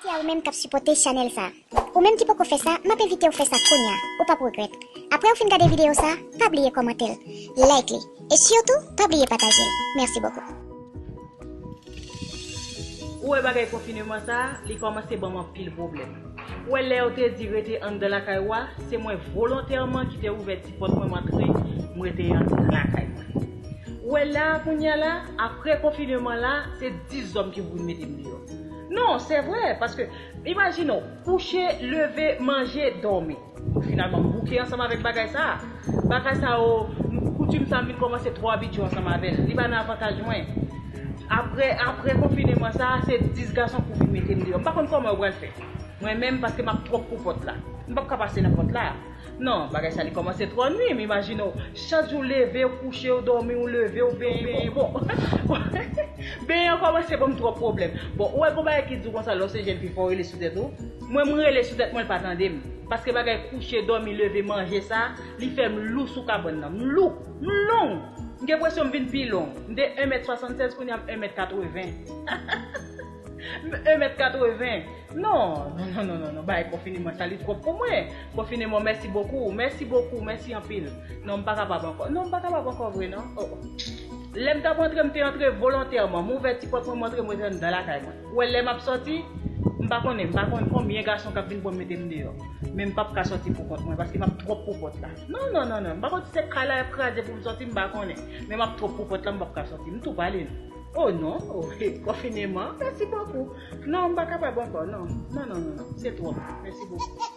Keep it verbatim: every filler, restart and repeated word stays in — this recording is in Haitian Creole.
A ou menm k ap sipòte chanèl sa. Ou menm ki poko fè sa, m ap envite w fè sa kounye a. Ou p ap regrèt. Apre w fin gade videyo sa, pa bliye kòmante l, like li, e sitou, pa bliye pataje l. Mèsi bokou. Ou wè bagay konfineman sa, li kòmanse ban m anpil pwoblèm. Ou wè lè yo te di rete anndan lakay ou a, se mwen volontèman ki te ouvè ti pòt mwen, m antre, m rete anndan lakay mwen. Ou wè la, kounye a la, apre konfineman la, se dis zòm ki pou vin mete m deyò. Non, se vre, paske imajine w, kouche, leve, manje, dòmi. Finalman, m bouke ansanm avèk bagay sa. Bagay sa yo, koutim sa m vin kòmanse twò abitye ansanm avè l. Li pa nan avantaj mwen. Apre, apre konfineman sa, se dis gason pou vin mete m deyò. M pa konn kòman yo pral fè. Mwen menm, paske m ap twòp pou pòt la. M p ap ka pase nan pòt la. Non, bagay sa li kòmanse twò nwi m. Imajine w, chak jou leve, w kouche, w dòmi, w leve, w benyen, bon. Benyen an kòmanse ban m twòp pwoblèm. Bon, ou wè gon bagay ki di w konsa, lè w se jèn fi, fò w rele sou tèt ou. Mwen, m rele sou tèt mwen, l pa tande m. Paske bagay kouche, dòmi, leve, manje sa, li fè m lou sou kabann nan. M lou, m long. M gen enpresyon m vin pi long. M te en mèt swasannsèz, kounye a m en mèt katreven. M en mèt katreven. Non, non, non, non, non, non. Bagay konfineman sa, li twòp pou mwen. Konfineman, mèsi bokou, mèsi bokou, mèsi anpil. Non, m pa kapab ankò. Non, m pa kapab ankò vre, non. Oh, oh. Lè m t ap antre, m te antre volontèman. M ouvè ti pòt mwen, m antre, m rete anndan lakay mwen. Ou wè lè m ap sòti, m pa konnen, m pa konn konbyen gason k ap vin pran m mete m deyò. Men m p ap ka sòti pou kont mwen, paske m ap twòp pou pòt la. Non, non, non, non. M pa konn si se kay la y ap kraze pou m sòti, m pa konnen. Men m ap twòp pou pòt la, m p ap ka sòti. M tou pale, non. Oh non, oh, he, konfineman, mèsi bokou. Non, m pa kapab ankò, non. Non, non, non, non, se twòp. Mèsi bokou.